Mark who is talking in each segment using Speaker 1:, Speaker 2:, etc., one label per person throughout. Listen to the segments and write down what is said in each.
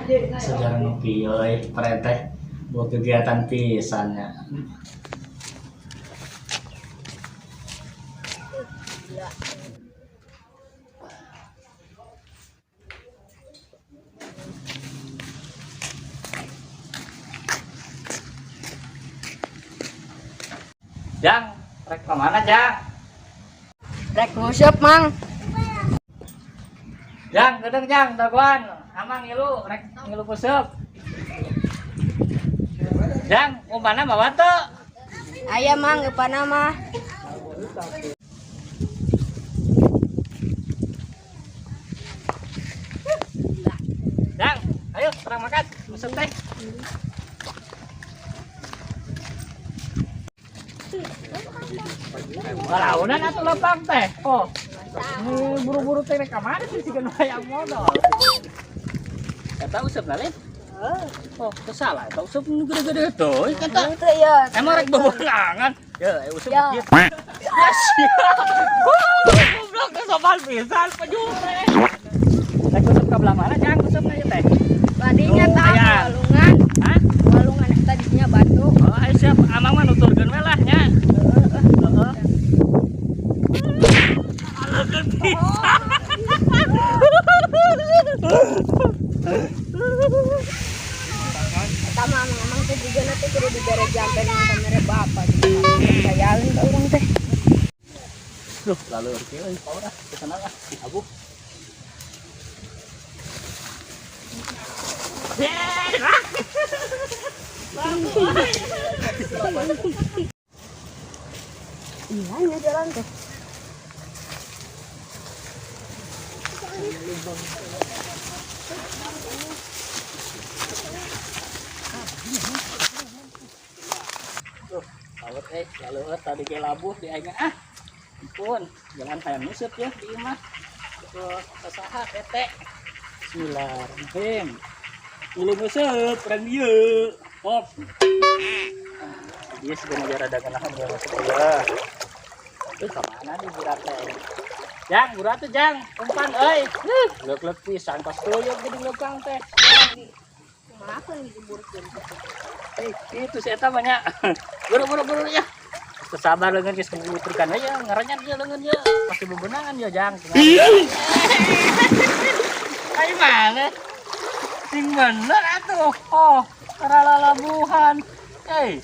Speaker 1: Sejarah nu kieu euy, teh buat kegiatan pisan nya. Jang, rek ka mana, Jang?
Speaker 2: Rek nguseup, Mang.
Speaker 1: Jang, gedeng Jang, dagoan. Amang ngilu, rek ngilu kuseup. Jang, umpana mawa teu?
Speaker 2: Aya, Mang, eupana mah.
Speaker 1: Jang, ayo urang makan, nguseup teh. Walaunan atuh lempang teh. Oh. Ini buru-buru teh rek ka mana sih siga nu hayang modal. Eta useup lain. Oh, teu salah eta useup nu gede-gede teuing eta.
Speaker 2: Henteu ya.
Speaker 1: Emang rek bebenangan. Ya, useup
Speaker 2: Ya.
Speaker 1: kieu. Ya sia. Goblok teh sopan pisan peju teh. Rek useup ka belah mana, Jang? Useup ieu teh.
Speaker 2: Badinya
Speaker 1: Oh,
Speaker 2: tah
Speaker 1: aya.
Speaker 2: walungan.
Speaker 1: Hah?
Speaker 2: Walungan eta dinya batu.
Speaker 1: Oh, ayo siap. Amang mah nuturkeun we lah nya. Heeh. Aleukeun pisan.
Speaker 2: Eta mah amang teh juga teh kudu dibere jampe ka mere bapak. Kayaeun ka urang teh.
Speaker 1: Duh, lalu kieu euy power ah, tenang ah, abuh.
Speaker 2: Iya, nya jalan teh.
Speaker 1: Duh, awet eh, lalu tadi ge labuh di aing ah. Ampun, jangan hayang nguseup ya di imah. Ke sasaha tete. Bismillahirrahmanirrahim. Ulu nguseup urang dieu. Hop. Dia sebenarnya rada genahan ya masuk ya. Tuh ka mana di burat teh? Jang, burat tuh Jang, umpan euy. Leuk-leuk pisan pas tuyuk geuning leukang teh.
Speaker 2: Kumaha dijeburkeun teh.
Speaker 1: Itu si eta banyak. Buru buru buru ya. Teu sabar leungeun geus nguturkan aja ngaranyan dia leungeun ya. Pasti bebenangan ya Jang. Ai mana? Sing bener atuh. Oh, karalalabuhan. Eh,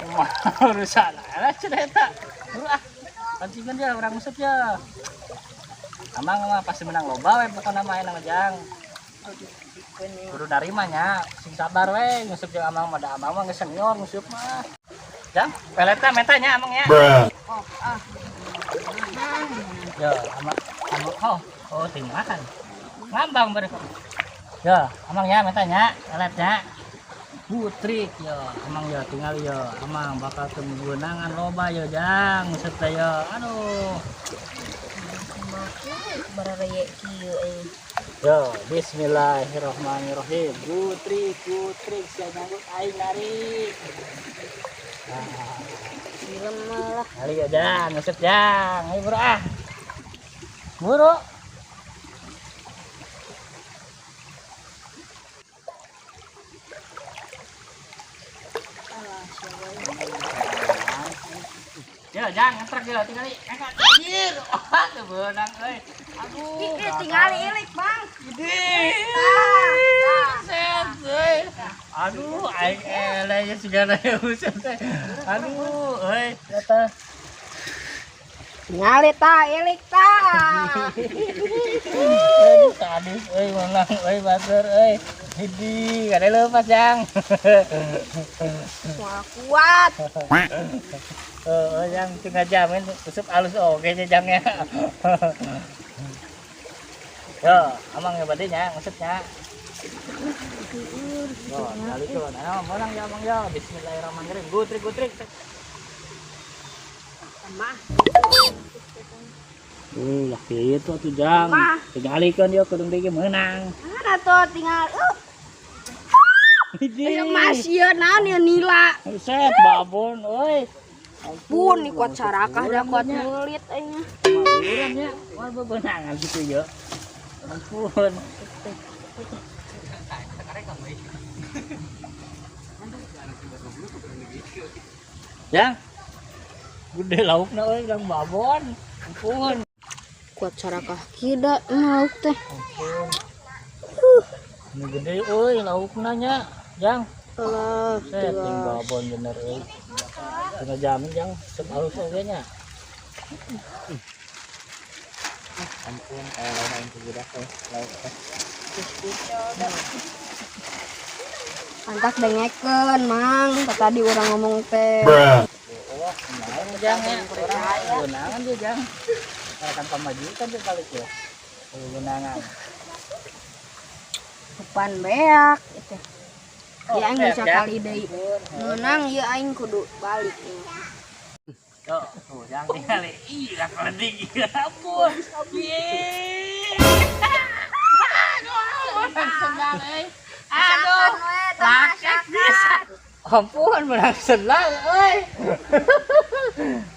Speaker 1: kumaha urusan lah cenah eta. Buru ah. Pancingan dia urang nguseup ya. Amang mah pasti menang loba we pokona mah enak Jang. Kudu narima nya, sing sabar we nguseup jeung amang mah da amang mah geus senior nguseup mah. Jang, peletna menta nya amang nya.
Speaker 2: Oh, ah.
Speaker 1: Ya, amang amang oh, oh tinggal. Ngambang bari. Ya, amang ya menta nya, peletnya. Putrik ya, amang ya tinggal ya, amang bakal kemenangan loba ya Jang, nguseup teh ya. Aduh.
Speaker 2: Barareye kieu euy.
Speaker 1: Yo, bismillahirrahmanirrahim. Putri, putri, sia nyanggut aing narik. Nah,
Speaker 2: Film lah.
Speaker 1: kali ya Jang, nguseup Jang. Ayo buru ah. Buru. Ya, Jang, ngetrek ya, tinggali. Angkat anjir. Wah, teu beunang euy. Aduh.
Speaker 2: Ih, tinggal ilik, Bang.
Speaker 1: Ide. Set, euy. Aduh, aing eleh ya sigana useup teh. Aduh, euy, eta.
Speaker 2: Tinggal ta, ilik ta.
Speaker 1: Aduh, sadis euy menang euy batur euy. Hidi, kada leupas, Jang.
Speaker 2: Wah, kuat.
Speaker 1: Heeh, Jang, teu ngajamin useup alus oge nya Jang ya. Yo, amang ya bade nya nguseup nya. Yo, kali tuh. Nah, menang ya amang ya. Bismillahirrahmanirrahim. Gutrik gutrik.
Speaker 2: Mah.
Speaker 1: Lah kitu atuh Jang. Tingalikeun yo kudu deui meunang.
Speaker 2: Mana tuh tinggal.
Speaker 1: Hiji.
Speaker 2: Mas ieu naon ieu nila.
Speaker 1: Buset, babon euy.
Speaker 2: Pun kuat sarakah da kuat mulit aing.
Speaker 1: Urang nya, moal bebenangan gitu ya. Ampun. Yang gede laukna euy urang babon. Ampun.
Speaker 2: Kuat sarakah kida lauk teh.
Speaker 1: Ampun. Ini gede euy laukna nya, Jang.
Speaker 2: Alah,
Speaker 1: Set jeung babon bener euy. Teu jamin Jang, sep alus oge nya. Ampun, aya lauk aing teu budak euy, lauk teh.
Speaker 2: Antak dengekeun, Mang. Tadi urang ngomong teh.
Speaker 1: Oh, kumaha Jang ya? Urang beunangan dia Jang. Kan pamajikan dia balik ya. Beunangan.
Speaker 2: Depan beak itu.
Speaker 1: Oh,
Speaker 2: Ya aing
Speaker 1: beak,
Speaker 2: bisa
Speaker 1: ya?
Speaker 2: kali deui. Meunang ieu aing kudu balik.
Speaker 1: Tuh, tuh, jangan tinggal. Ih, lah keledi. Ampun. Yeay. Aduh, menang sendal, euy. Aduh, lakek bisa. Ampun, menang sendal, euy.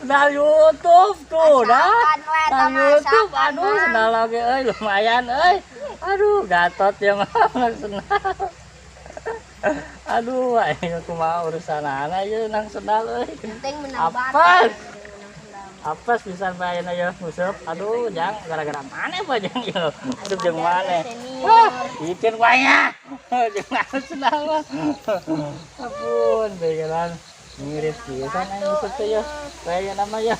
Speaker 1: Sendal YouTube tuh, dah. Sendal YouTube, aduh, sendal lagi, euy, lumayan, euy. Aduh, gatot ya mah menang sendal. Aduh, aing kumaha urusan anak ieu nang sendal euy.
Speaker 2: Penting menang
Speaker 1: Apes. Apes bisa bayar aja nguseup. Aduh, jang gara-gara mana apa jang ieu? Nguseup jeung mana? Wah, ikin wae nya. Jeung mana sendal mah. Ampun, begelan ngiris pisan aing nguseup teh ya. Bae nama ya.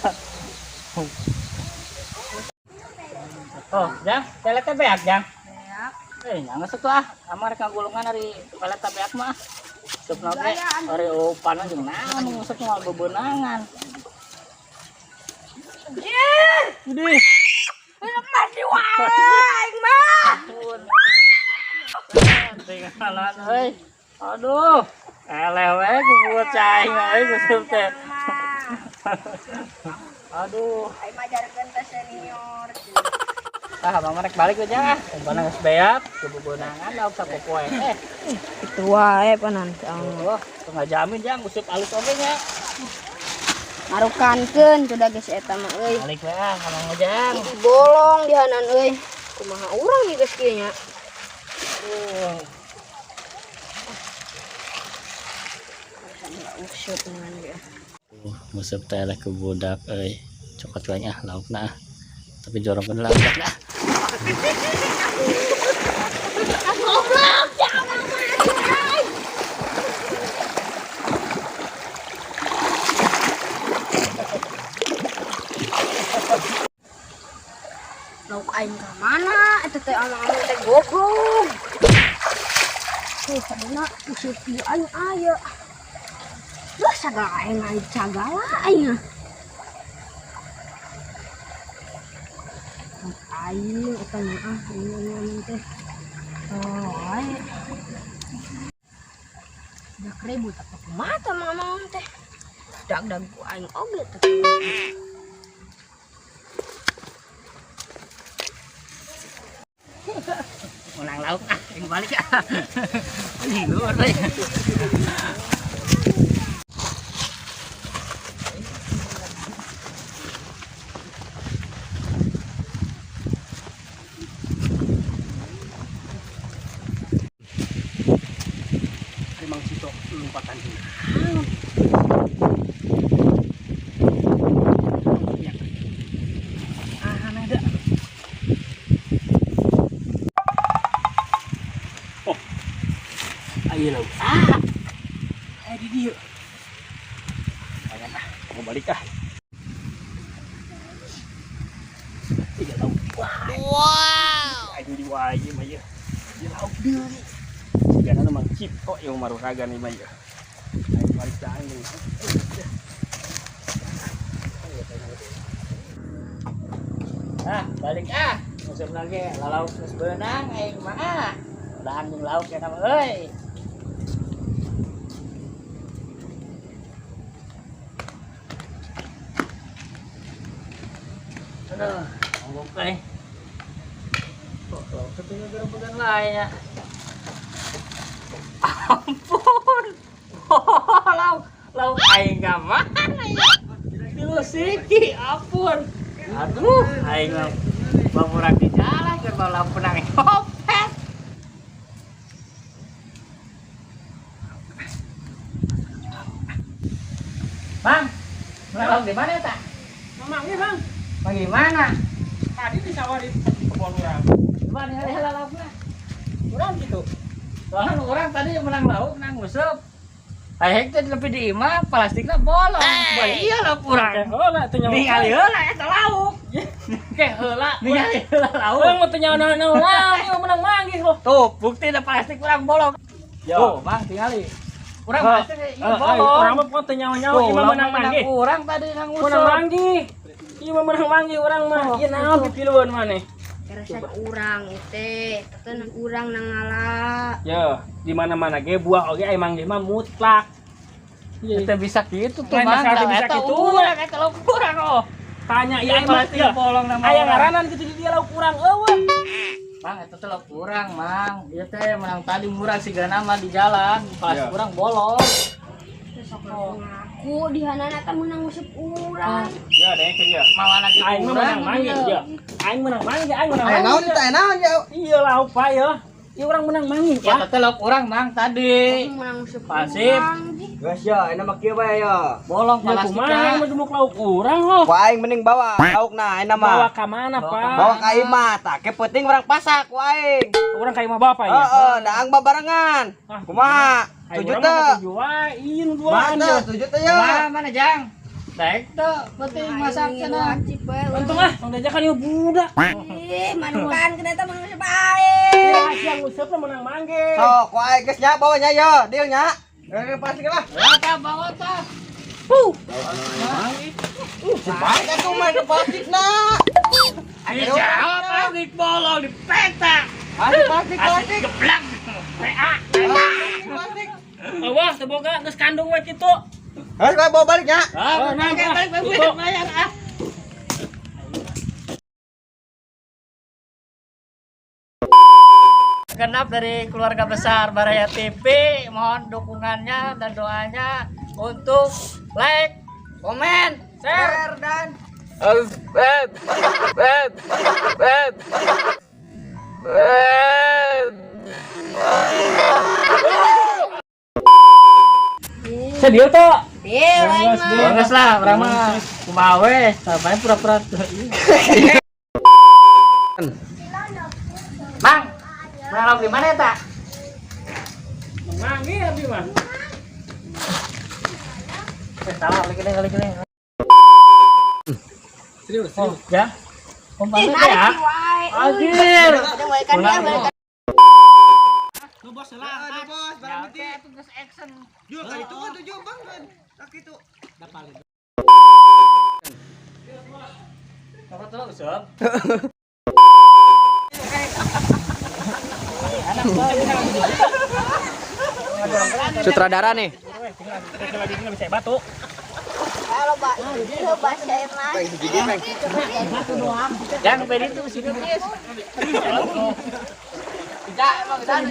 Speaker 1: Oh, jang, pelet teh beak jang. Eh, jangan tuh ah, amar kagulungan ari pelet teh beak mah. Nguseup na teh ari opan jeung naon nguseup moal bebeunangan. Idih.
Speaker 2: Mati wae aing mah.
Speaker 1: Ampun. Tinggalan euy. Aduh, eleh we ku buat cai euy nguseup teh. Aduh.
Speaker 2: Aing mah jarkeun teh senior.
Speaker 1: Ah, abang rek balik we jang ah. Umpana geus beak, kebebenangan lauk sapopoe.
Speaker 2: Itu wae panan.
Speaker 1: Oh, teu ngajamin jang nguseup alus oge nya.
Speaker 2: Marukankeun sudah geus eta mah euy.
Speaker 1: Balik we ah, ka Mang Ujang.
Speaker 2: Idi bolong dihanan euy. Kumaha urang ieu geus kieu nya.
Speaker 1: Aduh.
Speaker 2: Usut ngan ge.
Speaker 1: Nguseup teh eleh ku budak euy. Cokot wae ah laukna ah. Tapi jorongkeun lah budakna.
Speaker 2: Goblok, jangan mati. Lauk aing ka mana? Eta teh amang-amang teh goblok. Tuh, kaduna useup ieu aing aya. Duh, sagala aing aing sagala aing. Lauk aing eta mah ah, ini teh. Oh, aing. Dak ribut apa kumaha teh amang-amang teh. Dag-dag ku aing oge teh.
Speaker 1: Menang lauk ah, yang balik ah. Liur euy.
Speaker 3: Ari Mang Cito lompatan deui. Ya. Ah, ada. Oh. Ayo lauk. Ah. Ayo di dieu. Lumayan ah, mau balik ah. Tiga lauk. Wah. Wow. Ayo di wae mah ieu. Di lauk deui. Sigana Mang Cito yang maruragan ieu mah ieu. Ayo balik da aing.
Speaker 1: Ah, balik ah. Nguseup lagi lalauk geus beunang aing mah ah. Udahan jeung lauk ya mah euy. Aduh, mabok euy. Kok lauk teh gerebegan lain ya. Ampun. Oh, lauk, lauk aing ka mana ya? Dilusiki, ampun. Aduh, aing mah bamurak di jalan keur bawa penang copet. Menang lauk di mana eta?
Speaker 3: Manggih, Bang.
Speaker 1: Manggih mana?
Speaker 3: Tadi di sawah di kebon urang.
Speaker 1: Coba ningali heula laukna.
Speaker 3: Urang gitu.
Speaker 1: Soalnya urang tadi menang lauk, menang nguseup. Hayek teh lebih di imah, plastikna bolong. Bah iya lauk urang.
Speaker 3: Heula teu nyawa.
Speaker 1: Ningali heula eta lauk.
Speaker 3: Ke heula.
Speaker 1: Ningali heula lauk.
Speaker 3: Urang mah teu nyawa-nyawa lauk, ieu menang manggih loh.
Speaker 1: Tuh, bukti ada plastik urang bolong.
Speaker 3: Ya.
Speaker 1: Tuh, Bang, tingali. Urang plastik ieu bolong.
Speaker 3: Urang mah teu nyawa-nyawa, ieu mah menang manggih.
Speaker 1: Urang tadi nang nguseup.
Speaker 3: Menang manggih. Ieu mah menang manggih urang mah. Ieu naon pipilueun maneh?
Speaker 2: Keresan urang teh, teh urang nang ngala.
Speaker 3: Ya, di mana-mana ge buah oge aya manggih mah mutlak.
Speaker 1: Kita bisa gitu tuh,
Speaker 3: Lain
Speaker 1: Bang.
Speaker 3: masalah bisa
Speaker 1: Eta
Speaker 3: gitu.
Speaker 1: urang, eta lauk urang oh.
Speaker 3: Tanya ieu
Speaker 1: Iya,
Speaker 3: mah
Speaker 1: plastik bolong nama
Speaker 3: aya
Speaker 1: urang.
Speaker 3: ngaranan kitu di dia lauk urang eueuh.
Speaker 1: Bang, eta teh lauk urang, Mang. Ieu teh menang tadi murah sigana mah di jalan, plastik urang bolong.
Speaker 2: Ngaku di hanana teh menang nguseup urang.
Speaker 3: Ya, dengkeun ya.
Speaker 1: Mawana ge
Speaker 3: Aing mah
Speaker 1: urang
Speaker 3: menang manggih ya. Aing menang manggih, aing menang
Speaker 4: Aya naon
Speaker 3: manggih.
Speaker 4: teh aya naon ya?
Speaker 3: Iya lauk Pak ya. Ieu urang menang manggih,
Speaker 1: Ya
Speaker 3: Pak.
Speaker 1: teh lauk urang, Mang, tadi.
Speaker 2: Menang nguseup
Speaker 1: Pasif.
Speaker 2: urang. Ji.
Speaker 4: Geus ya, ayeuna mah kieu bae ya.
Speaker 1: Bolong
Speaker 3: Ya kumaha
Speaker 1: plastikna.
Speaker 3: mah gemuk lauk urang loh.
Speaker 4: Ku aing mending bawa laukna ayeuna mah.
Speaker 3: Bawa ka mana,
Speaker 1: Bawa
Speaker 3: Pak?
Speaker 1: ka
Speaker 4: Bawa ka imah tah, ke penting urang pasak ku aing.
Speaker 3: Urang ka imah bapak ya.
Speaker 4: Heeh, daang babarengan.
Speaker 3: Ah,
Speaker 4: Kumaha?
Speaker 3: Aing
Speaker 4: Tujuh
Speaker 3: urang mah
Speaker 4: teu?
Speaker 3: tujuh wae, ieu nu duaan
Speaker 4: Mana
Speaker 3: ya.
Speaker 4: tujuh teu ya?
Speaker 1: Mana mana, Jang? Daek teu, penting masak cenah.
Speaker 2: Wajib bae urang.
Speaker 3: Untung ah, tong diajakan ieu budak.
Speaker 2: Ih, manukan kena teh menang nguseup aing.
Speaker 3: Iya, siang nguseup menang manggih.
Speaker 4: Sok, ku aing geus nya bawa nya ya, deal nya. Eh, pasti lah.
Speaker 1: Ya tah bawa tah.
Speaker 4: Baik atuh mah ke plastikna.
Speaker 1: Ayo jawab plastik bolong di peta.
Speaker 4: Plastik plastik plastik.
Speaker 1: Geblak. PA.
Speaker 4: Plastik plastik.
Speaker 3: Awas, teu boga geus kandung we kitu.
Speaker 4: Harus bawa balik nya.
Speaker 1: Ah,
Speaker 3: Oh, nah,
Speaker 1: balik balik balik
Speaker 3: Itu.
Speaker 1: bayar ah. Genap dari keluarga besar Baraya TV, mohon dukungannya dan doanya untuk like, komen, share,
Speaker 4: dan
Speaker 3: Sedia tuh.
Speaker 2: Deal aing mah.
Speaker 1: Bagus lah, urang mah kumaha we, sampai pura-pura tuh. Mang, menang lauk di mana eta?
Speaker 3: Manggih abdi mah.
Speaker 1: Eh, salah, lagi lagi lagi.
Speaker 3: Serius,
Speaker 1: Oh, ya.
Speaker 2: Ih,
Speaker 1: Kompak
Speaker 2: narik
Speaker 1: ya.
Speaker 2: wae.
Speaker 1: Anjir.
Speaker 2: Udah balikan dia, balikan.
Speaker 3: Lu bos
Speaker 4: Aduh bos, barang
Speaker 1: Ya,
Speaker 4: bukti.
Speaker 1: oke, itu geus action.
Speaker 4: Jual kali itu kan tujuh bang kan. Tak itu.
Speaker 1: Apa tuh usap?
Speaker 4: Sutradara nih.
Speaker 3: Lagi nggak bisa batu.
Speaker 2: Kalau ba, itu bahasa air mah.
Speaker 1: Jangan beda itu sini guys. Tidak, emang sana.